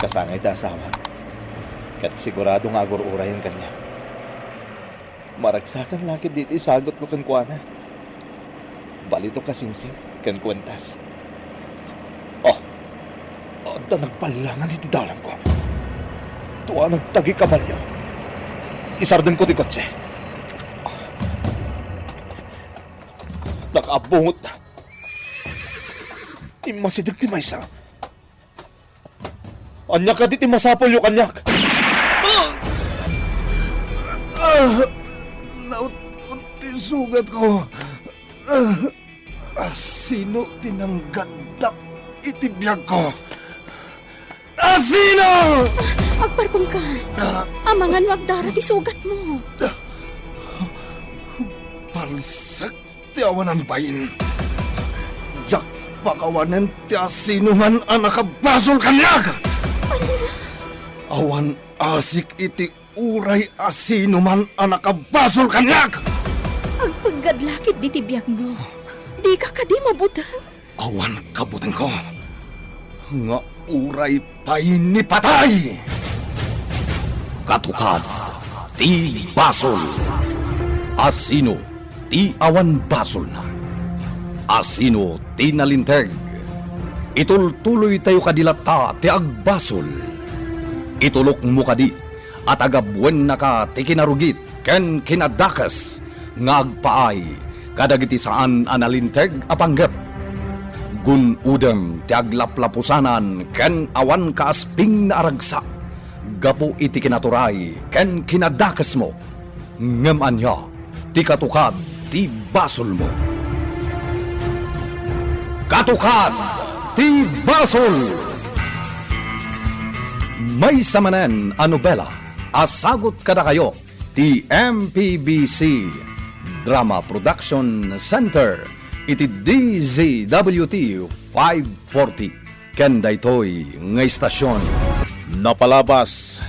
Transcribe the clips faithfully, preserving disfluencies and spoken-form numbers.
Kasangay ti asawak, ket sigurado nga agur-urayen kaniak. Maragsakan la ketdi ti isagutko kenkuana. Balitok a singsing ken kuentas. Oh, adda nagballangan iti dalangko. Tua nagtagi kabalio. Isardengko ti kotse. Nakaabungot na. Immasideg ti maysa. Ania kadi ti masapulyo kaniak? Ah! Ah! Naut-ot ti sugatko. Ah! Asino ti nanggandak iti biagko? Asino? Agparpengka. Ah! Amangan no agdara ti sugatmo. Palsek ti awanan bain. Diak pakawanen ti asinoman a nakabasol kaniak. Awan asik iti uray asinoman a nakabasol kaniak. Agpeggad la ketdi ti biagmo. Dika kadi mabuteng? Awan kabutengko nga uray pay ni patay. Katukad ti basol. Asino ti awan basolna? Asino ti nalinteg? Itultuloytayo kadi latta ti agbasol. Itulokmo kadi a tagabuennaka ti kinarugit ken kinadakes nga agpaay kadagiti saan a nalinteg a panggep. Gun-odem ti aglaplapusanan ken awan kaaspingna a ragsak gapu iti kinaturay ken kinadakesmo. Ngem ania ti katukad ti basolmo? Katukad ti basol! Maysa manen a nobela a sagut kadakayo ti M P B C Drama Production Center iti D Z W T five forty ken daytoy nga istasion. Napalabas,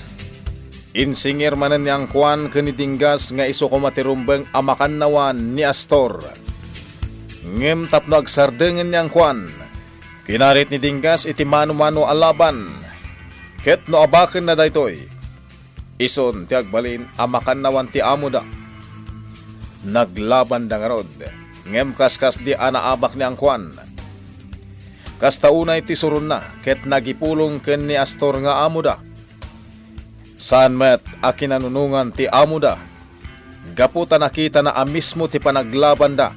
insingir manen ni Angkuan ken ni Dinggas nga isu koma ti rumbeng a makannawan ni Astor. Ngem tapno agsardengen ni Angkuan, kinarit ni Dinggas iti mano-mano a laban ket no abakenna daytoy, isun ti agbalin a makannawan ti amoda. Naglabanda ngarud, ngem kaskasdi a naabak ni Angkuan. Kasta unay ti suronna ket nagipulong ken ni Astor nga amoda. Saan met a kinanunongan ti amoda, gapu ta nakitana a mismo ti panaglabanda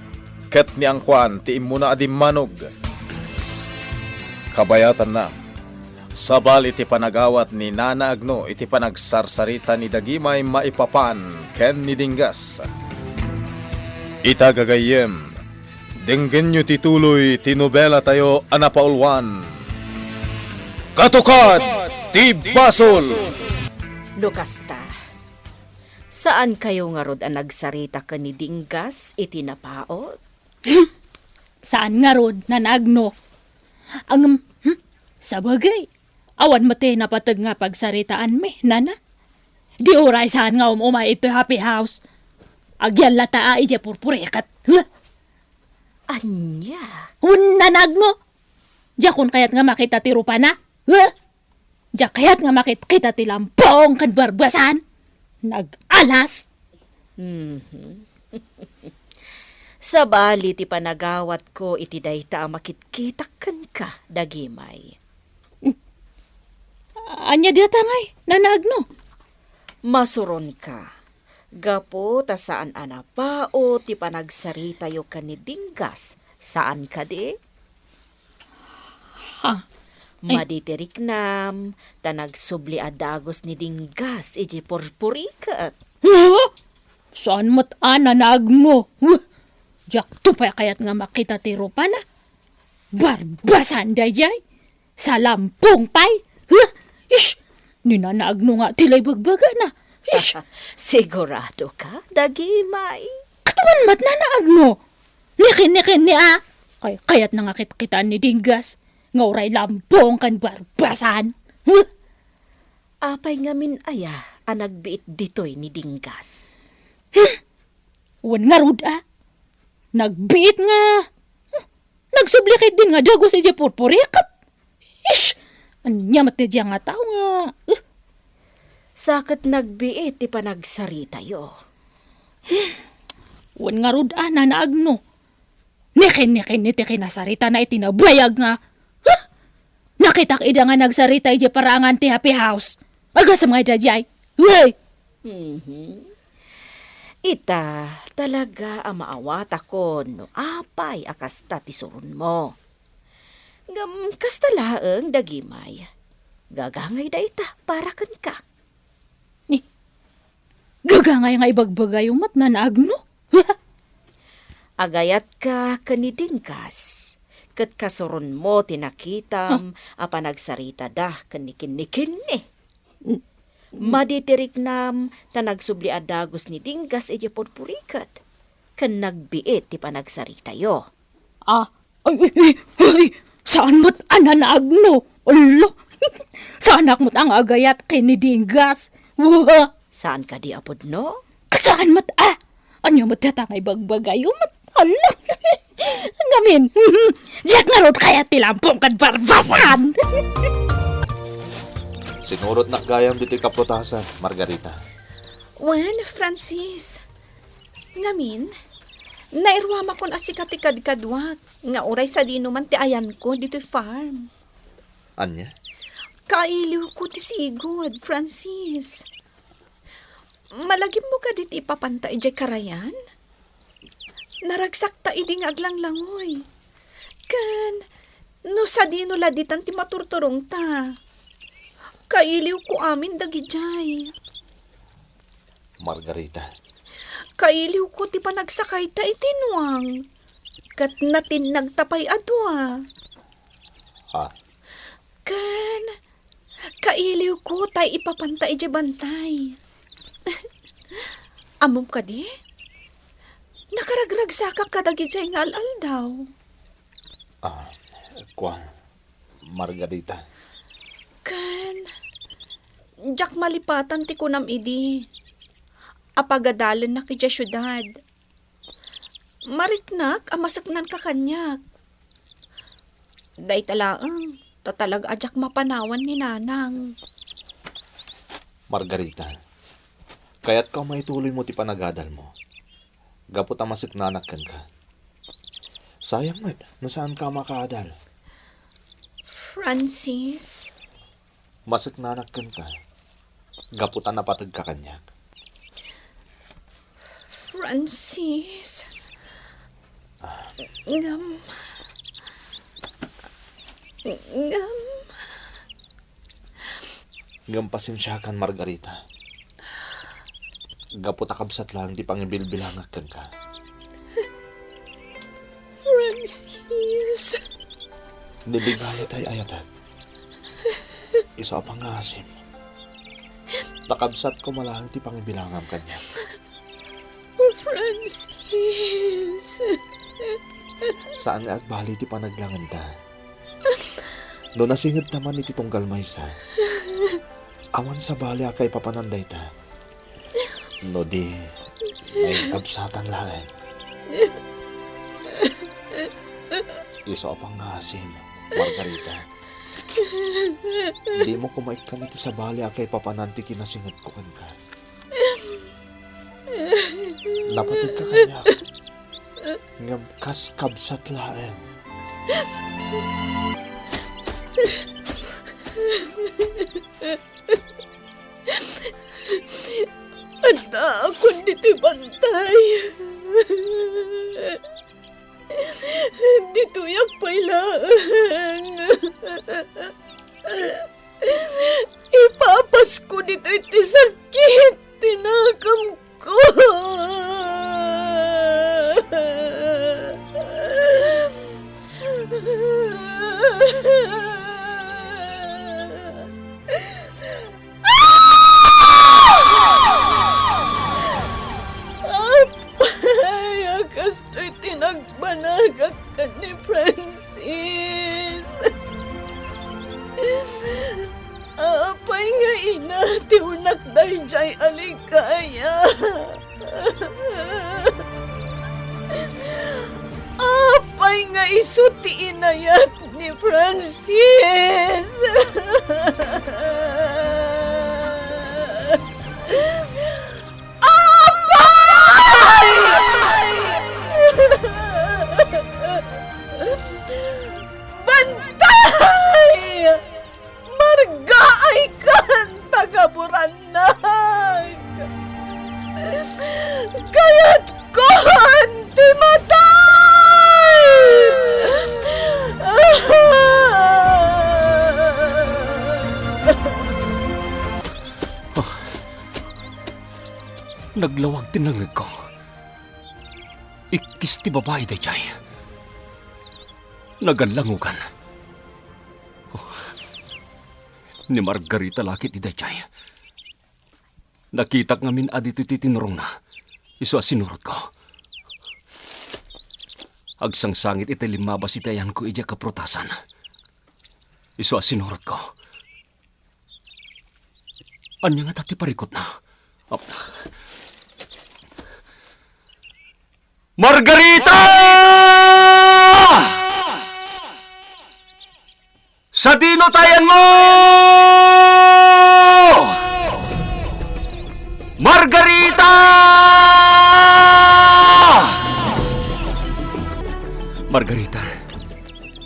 ket ni Angkuan ti immuna a dimmanog. Kabayatanna, sabali ti panagawat ni Nana Agno iti panagsarsarita ni Dagimay maipapan ken ni Dinggas. Ita gagayyem, denggenyo ti tuloy ti nobelatayo a napauluan, Katukad ti Basol! No kasta, saankayo ngarud a nagsarita ken ni Dinggas iti napaut? Saan ngarud, Nana Agno. Ngem, hmm, sabagay, awan met ti napateg nga pagsaritaanmi, Nana. Di uray saan nga um-umay itoy happy house. Agyalla ta a idiay purpuriket. Huh? Ania? Wen, Nana Agno. Diakon kayat nga makita ti rupana. Huh? Diak kayat nga makitkita ti lampong ken barbasan. Nag-alas. Mhm. Sabali ti panagawatko iti dayta a makitkitak kenka, Dagimay. Ania dayta ngay, Nana Agno? Masuronka. Gapu ta saan a napaut ti panagsaritayo ken ni Dinggas, saan kadi? Ha? Ay. Madi ti riknam, ta nagsubli a dagus ni Dinggas idiay purpuriket. Huh? Saan met a, Nana Agno? Huh? Diakto pay kayat nga makita ti rupana. Barbasan daydiay. Salampong pay. Huh? Ish! Ni Nana Agno nga ti lay bagbagana. Ish! Sigurado ka, Dagimay? Katuan met, Nana Agno. Nikin-nikin ni a. Kay kayatna nga kitkitaan ni Dinggas nga uray lampong ken barbasan. Huh? Apay ngamin aya a nagbiit ditoy ni Dinggas? Hmm? Wen ngarud a. Nagbiit nga, hmm, nagsubli ketdin nga dagus idiay purpuriket. Ish! Ania met daydiay nga tao nga, eh? Sa ket nagbiit ti panagsaritayo. Wen ngarud a, Nana Agno. Nikin-nikin ni ti kinasaritana iti nabayag nga, huh? Nakitak ida nga nagsarita idiay paraangan ti Happy House. Agasem nga ida diay. Wey! Mhm. Ita, talaga a maawatakon no apay a kasta ti suronmo. Ngem kasta laeng, dagimay. Gagangayda ita para kenka. Ni, gagangay nga ibagbagayo met, Nana Agno? Agayatka ken ni Dinggas, ket kasuronmo ti nakitam a panagsaritada ken ni kinnikinni. Madi ti riknam ta nagsubli a dagus ni Dinggas idiay purpuriket, ken nagbiit ti panagsaritayo. Ah, ay, ay, ay, ay, saan met a, Nana Agno? Ala, saanak met a nga agayat ken ni Dinggas. Wa! Saan kadi a pudno? Saan met a? Ania met dayta nga ibagbagayo met? Ala! Ngamin, diak ngarud kayat ti lampong ken barbasan! Sinurotnak gayam ditoy kaprutasan, Margarita. Wen, Francis. Ngamin, nairuamakon a sika ti kadkaduak nga uray sadino man ti ayanko ditoy farm. Ania? Kailiwko ti sigud, Francis. Malagipmo kadi ti ipapanta idiay karayan? Naragsakta idi nga aglanglangoy. Ken no sadino la ditan ti maturturongta? Kailiwko amin dagidiay. Margarita. Kailiwko ti panagsakayta iti nuang. Ket natinnagta pay a dua. Ah. Ken kailiwko tay ipapanta idiay bantay. Ammom kadi? Nakaragragsakak kadagidiay nga al-aldaw. Ah, kuan, Margarita. Ken, diak malipatan ti kunam idi. Apagadalennak idiay siudad. Mariknak a maseknanka kaniak. Dayta laeng, ta talaga a diak mapanawan ni Nanang. Margarita, kayatko a maituloymo ti panagadalmo, gapu ta maseknanak kenka. Sayang met no saanka a makaadal. Francis. Maseknanak kenka, gapu ta napategka kaniak. Francis. Ah. Ngem, ngem. Ngem pasensiakan, Margarita. Gapu ta kabsat laeng ti pangibilbilangak kenka. Francis. Ni ligaya tay ayatek. Isu a pangngaasim. Ta kabsat koma laeng ti pangibilangam kaniak. Francis. Saan nga agbali ti panaglangenta. No nasingedta man iti tunggal maysa, awan sabali a kaipapanan dayta. No di, naikabsatan laeng. Isu a pangngaasim, Margarita. Dimo koma ikkan iti sabali a kaipapanan ti kinasingedko kenka. Napategka kaniak, ngem kas kabsat laeng. Addaakon ditoy bantay. Ditoyak pay laeng. Ipapasko ditoy ti sakit ti nakemko. Apay a kastoy ti nagbanagak ken ni Francis? Apay nga inatiwnak daydiay a ligaya? Apay nga Isu ti inayat ni Francis. Apay! Bantay! Marga ay kan taga Buranag! Kayatkon ti matay! Ah! Naglawag ti nangngegko. Ikkis ti babai daydiay. Nagallangogan. Oh, ni Margarita la ketdi daydiay. Nakitak ngamin a ditoy ti tinurongna. Isu a sinurotko. Agsangsangit iti limmabas iti ayanko idiay kaprutasan. Isu a sinurotko. Ania ngata ti parikutna? Ap-, Margarita! Sadino ti ayanmo? Margarita! Margarita,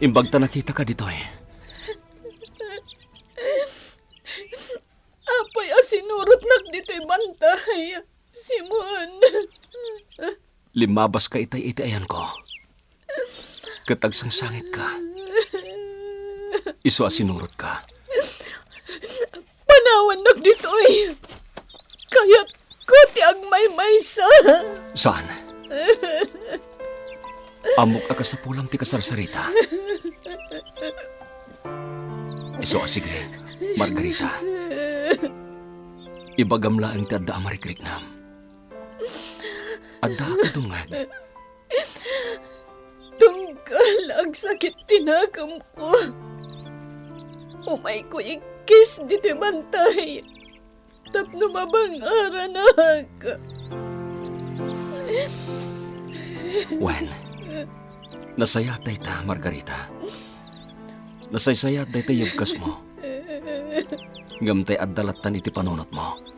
imbag ta nakitaka ditoy. Apay a sinurotnak ditoy bantay, Simon? Limmabaska itay iti ayanko. Ket agsangsangitka. Isu a sinurotka. Panawannak ditoy. Kayatko ti agmaymaysa. Saan? Ammok a kasapulam ti kasarsarita. Isu a sige, Margarita. Ibagam laeng ti adda a marikriknam. Adda a kadumngeg. Tunggal agsakit ti nakemko, umayko ikkis ditoy bantay tapno mabang-aranak. Wen, nasayaat dayta, Margarita. Nasaysayaat dayta yebkasmo. Ngem tay adda lattan iti panunotmo.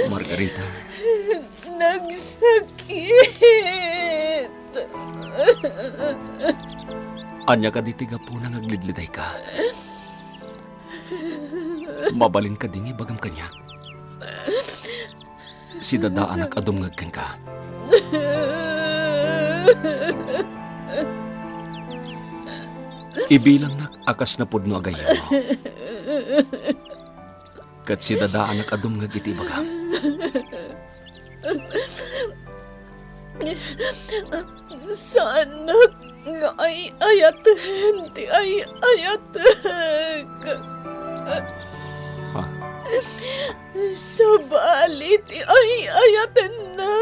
Margarita. Nagsakit. Ania kadi ti gapuna nga aglidlidayka? Mabalin kadi nga ibagam kaniak? Sidadaanak a dumngeg kenka. Ibilangnak a kas napudno a gayyemmo. Ket sidadaanak a dumngeg iti ibagam. Saannak nga ay-ayaten ti ay-ayatek. Ha? Sabali ti ay-ayatenna.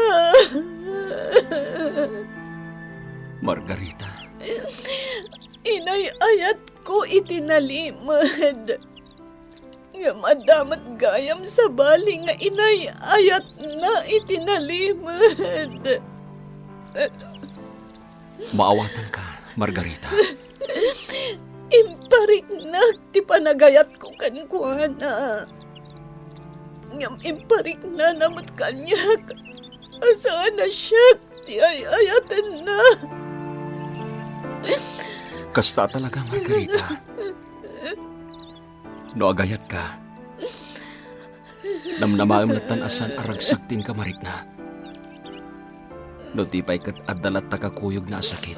Margarita. Inay-ayatko iti nalimed. Ngem adda met gayam sabali nga inay-ayatna iti nalimed. Maawatanka, Margarita. Impariknak ti panagayatko kenkuana. Ngem impariknana met kaniak a saan a siak ti ay-ayatenna. Kasta talaga, Margarita. No agayatka, namnamaem lattan a saan a ragsak ti inka marikna. No di pay ket adda latta kakuyogna a sakit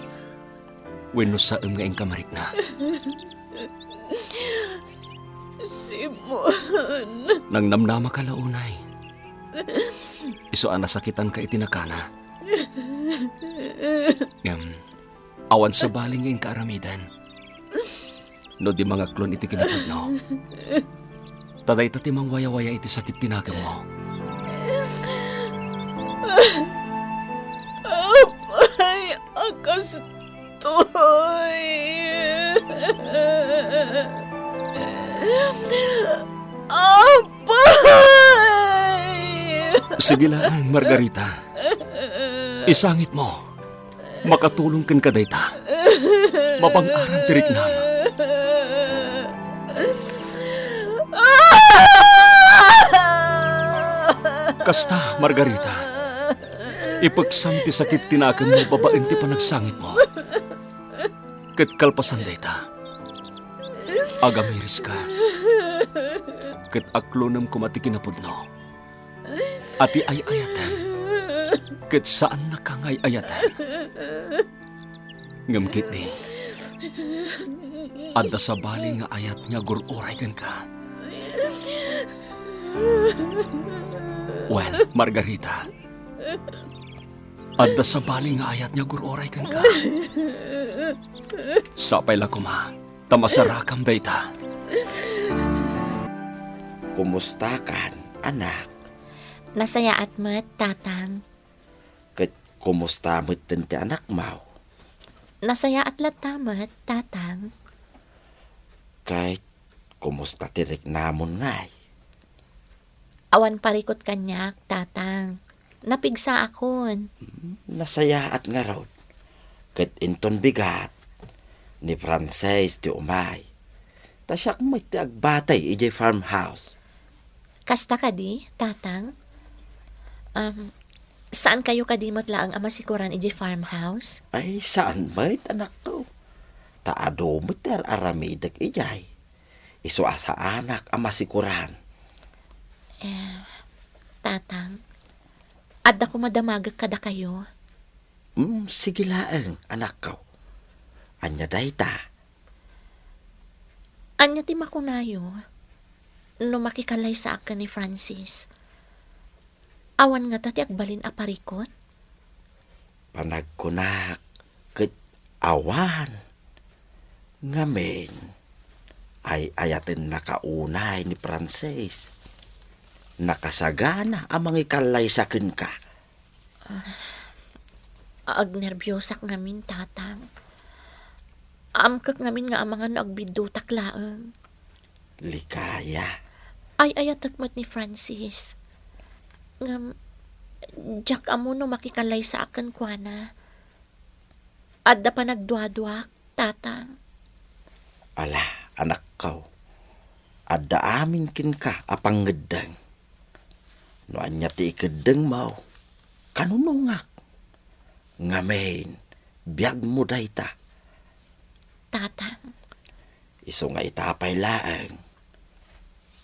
wenno saem nga inka marikna. Simon. Nangnamnamaka la unay. Isu a nasakitanka iti nakana. Ngem, awan sabali nga inka aramiden. No di mangaklon iti kinapudno, ta dayta ti mangwayawaya iti sakit ti nakemmo. Apay a kastoy? Apay! Sige laeng, Margarita. Isangitmo. Makatulong kenka dayta. Mabang-aran ti riknam. Kasta, Margarita. Ipeksan ti sakit ti nakemmo babaen ti panagsangitmo. Ket kalpasan dayta, agamiriska. Ket aklonem koma ti kinapudno a ti ay-ayatem ket saannaka nga ay-ayaten. Ngem ketdi, adda sabali nga ayat nga agur-uray kenka. Wen, Margarita, adda sabali nga ayat nga agur-uray kenka. Sapay la koma ta masarakam dayta. Kumustakan, anak? Nasayaat met, Tatang. Ket kumusta metten ti anakmo? Nasayaat latta met, Tatang. Ket kumusta ti riknamon ngay? Awan parikut kaniak, Tatang. Napigsaakon. Hmm, nasayaat ngarud. Ket inton bigat, ni Frances ti umay. Ta siak met ti agbatay idiay farmhouse. Kasta kadi, Tatang? Um, saankayo kadi met laeng a masikoran idiay farmhouse? Ay, saan met, anakko. Ta adu met ti ar-aramidek idiay. Isu a saanak a masikoran. Eh, Tatang, adda koma damagek kadakayo? Mm, sige laeng, anakko. Ania dayta? Ania ti makunayo no makikallaysaakken ni Francis? Awan ngata ti agbalin a parikut? Panagkunak ket awan. Ngamin, ay-ayatennaka unay ni Frances. Nakasagana a mangikallaysa kenka. Ah, agnerbiosak ngamin, Tatang. Amkek ngamin nga amangan no agbiddutak laeng. Ligaya. Ay-ayatek met ni Francis. Ngem, diak ammo no makikallaysaaken kenkuana. Adda panagduaduak, Tatang. Ala, anakko, adda amin kenka a pangngeddeng. No ania ti ikeddengmo, kanunongak. Ngamin, biagmo dayta. Tatang. Isu nga ita pay laeng,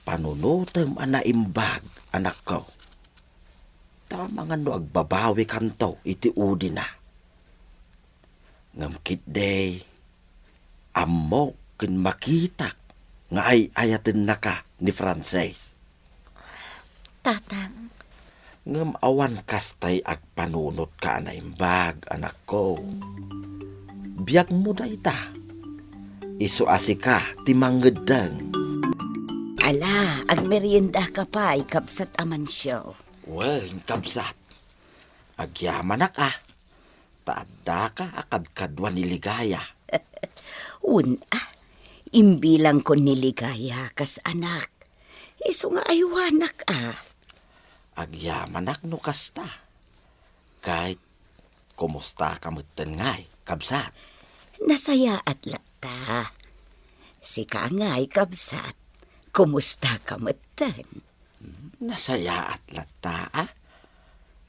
panunotem a naimbag, anakko. Ta amangan no agbabawikanto iti udina. Ngem ketdi, ammok ken makitak nga ay-ayatennaka ni Frances. Tatang. Ngem awan kastay agpanunotka a naimbag, anakko. Biagmo dayta. Isu a sika ti mangngeddeng. Ala, agmeriendaka pay, kabsat Amancio. Wen, kabsat. Agyamanak a. Ta addaka a kadkadua ni Ligaya. Wen a, imbilangko ni Ligaya kas anak. Isu nga aywanak a. Agyamanak no kasta. Ket kumustaka metten ngay, kabsat? Nasayaat latta. Sika ngay, kabsat, kumustaka metten? Nasayaat latta a.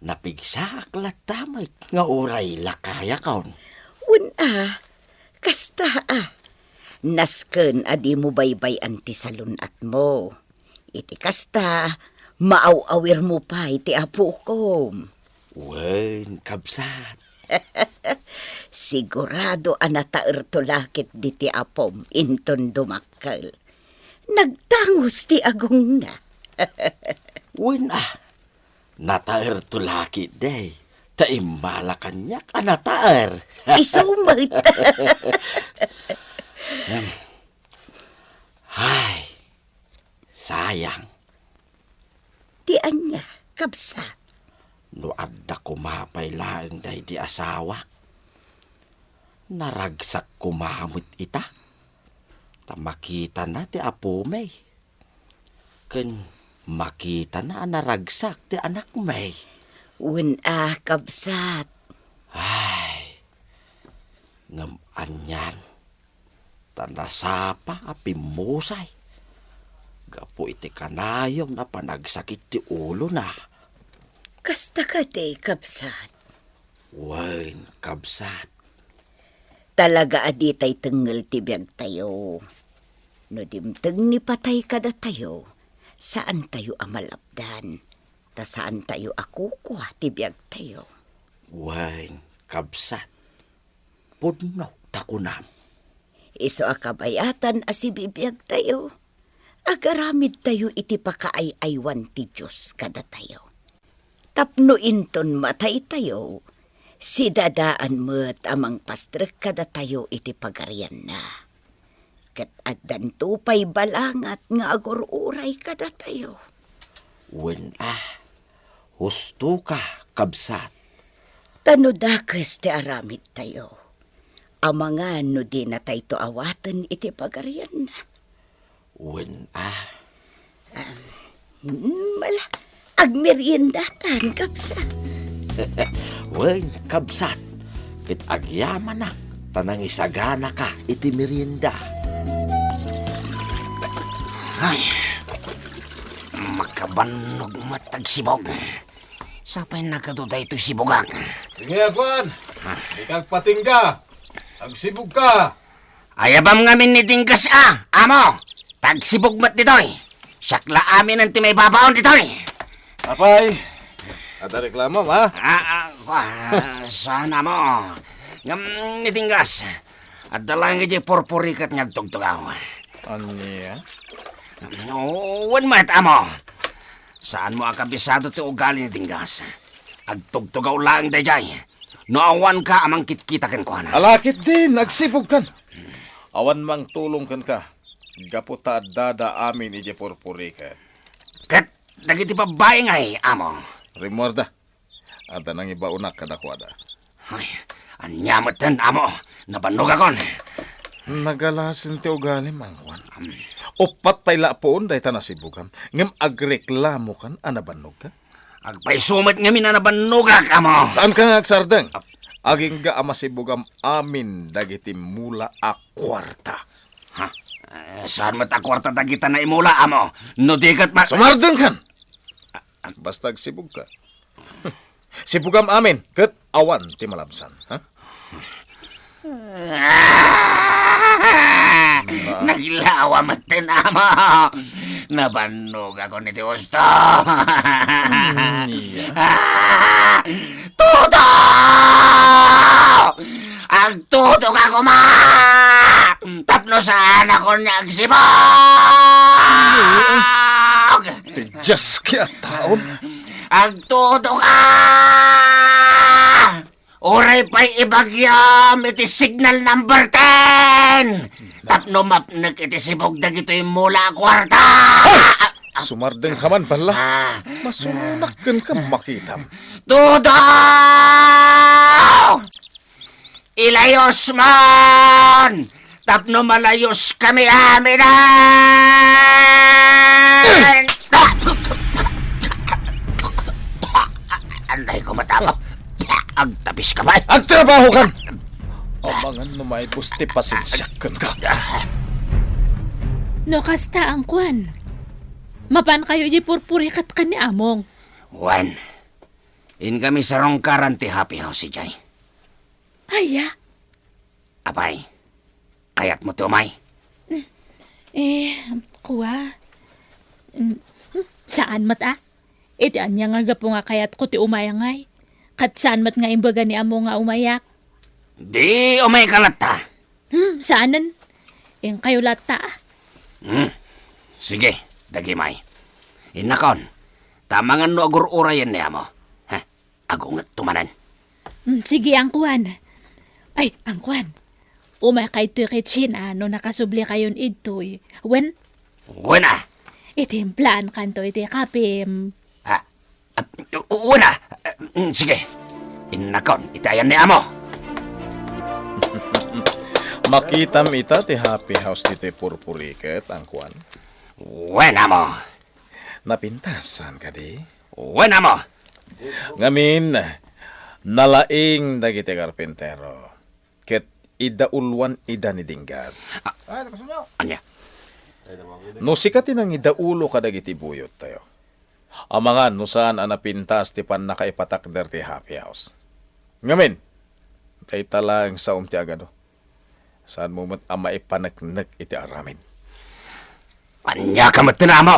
Napigsaak latta met nga uray lakayakon. Wen a, kasta a. Nasken a dimo baybay-an ti salun-atmo. Iti kasta, maaw-awirmo pay ti apokom. Wen, kabsat. Sigurado a nataerto la ketdi ti apom inton dumakkel. Nagtangos ti agongna. Wen a, nataerto la ketdi. Ta immala kaniak a nataer. Isu met. Em. Ay, sayang. Ti ania, kabsat? No adda koma pay laeng daydi asawak. Naragsak koma met ita. Ta makitana ti apomi. Ken Makitana a naragsak ti anakmi. Wen a, kabsat. Ay, ngem anian, ta nasapa a pimmusay gapu iti kanayon a panagsakit ti ulona. Kasta kadi, kabsat? Wen, kabsat. Talaga a ditay tengngel ti biagtayo. No dimteng ni patay kadatayo, saantayo a malapdan, ta saantayo a kukua ti biagtayo. Wen, kabsat, pudno ta kunam. Isu a kabayatan a sibibiagtayo, agaramidtayo iti pakaay-aywan ti Dios kadatayo. Tapno inton mataytayo, sidadaan met a mangpastrek kadatayo iti pagarianna. Ket addanto pay balangat nga agur-uray kadatayo. Wen a, husto ka, kabsat. Ta no dakes ti aramidtayo, amangan no dinatayto awaten iti pagarianna. Wen a. Mm, ala, agmeriendatan, kabsat. Wen, kabsat, ket agyamanak ta nangisaganaka iti merienda. Ay, makabannog met agsibog. Sapay nagadu daytoy sibugak. Sige, Juan. Ah. Dika agpatingga. Agsibogka. Ayabam ngamin ni Dinggas a, amo. Tagsibog met ditoy. Siak la aminen ti maibabaon ditoy. Apay, adda reklamo, ha? Ah, ah, ah, saan, amo? Ngem ni Dinggas, adda laeng idiay purpuriket nga agtugtugaw. Ania? Wen met, amo. Saanmo a kabisado ti ugali ni Dinggas. Agtugtugaw laeng daydiay. No awanka a mangkitkita kenkuana. Ala ketdin, agsibogkan. Awan mangtulong kenka. Gapu ta addada amin idiay purpuriket. Ket dagiti babbai ngay, amo? Rimmuarda. Adda nangibaonak kadakuada. Ay, ania metten, amo? Nabannogakon. Nagalasin ti ugalim, Angkuan. Am. Uppat pay la a puon dayta nasibugam, ngem agreklamokan a nabannogka? Agpayso met ngamin a nabannogak, amo. Saanka nga agsardeng? Ap- Agingga a masibugam amin dagiti mula a kuarta. Ha? Eh, saan met a kuarta dagita naimula, amo? No di ket ma- Sumardengkan! Basta agsibugka. Sibugam amin, ket awan ti malabsan, ha? Ah! Naglawa metten, amo. Nabannogakon iti husto. Hmm, iya. Ah! Tudo! Agtudo ka koma! Tapno saanakon nga agsibog! Ti Dios, kaya taon. Agtudo ka! Uray pay ibagyam iti signal number ten! Tapno mapnek iti sibog dagitoy mula a kuarta! Hoy! Sumardeng ka man, balla. Ah. Masuronak kenka makitam. Tudo! Ilayos man! Tapno malayos kami amin! Anay ko matama. Agtapis ka ba? Agtrabaho kan! Amangan no maibus ti pasensiak kenka. No kasta, Angkuan, mapankayo idiay purpuriket ken ni Among. Wen, inkami sarungkaran ti Happy House idiay. Aya? Apay, kayatmo ti umay? Eh, kua. Mm, hmm, saan met a? Iti ania nga gapu nga kayatko ti umay ngay? Ket saan met nga imbag ni Among nga umayak? Di umayka latta. Hmm, saanen. Inkayo latta, ah. Hmm. Sige, dagimay. Innakon, ta amangan no agur-urayen ni Amo. Ha? Agungetto manen. Mm, sige, Angkuan. Ay, Angkuan. Umayka ditoy kitchen, ah, no nakasublikayon ditoy. Wen? Wen, ah. Itimplaankanto iti kapim. Ah, ah, wen, ah. Mm, sige. Innakon, iti ayan ni Amo. Makitam ita ti Happy House ditoy purpuriket, Angkuan. Wen, Amo. Napintasan kadi? Wen, amo. Ngamin, nalaing dagiti karpintero, ket idauluan ida ni Dinggas. Ah, ania? No sika ti nangidaulo kadagiti buyottayo, amangan no saan a napintas ti pannakaipatakder ti Happy House. Ngamin, dayta laeng saom ti agado. Saanmo met a maipaneknek iti aramid. Ania ka met ti naammo?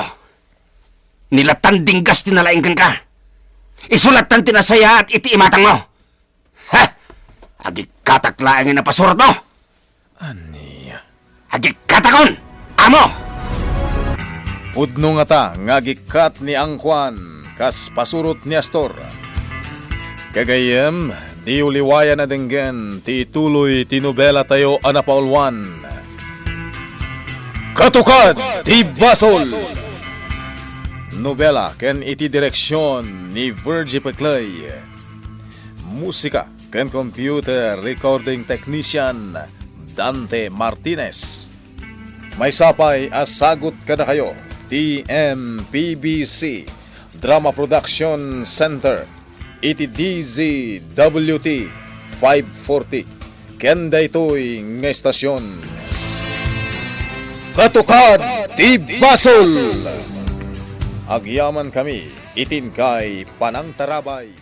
Ni lattan Dinggas ti nalaing kenka. Isu lattan ti nasayaat iti imatangmo. Ha! Agikkatak laeng a napasuratmo. Ania? Agikkatakon! Amo! Pudno ngata nga agikkat ni Angkuan kas pasurot ni Astor. Gagayyem, diyo liwayan a denggen ti ituloy ti nobelatayo a napauluan, Katukad ti Basol! Nobela ken iti direksion ni Virgie Peclay. Musika ken computer recording technician, Dante Martinez. Maysa pay a sagut kadakayo ti M P B C Drama Production Center iti D Z W T five forty ken daytoy nga estasion. Katukad ti Basol! Agyamankami iti inkay panangtarabay.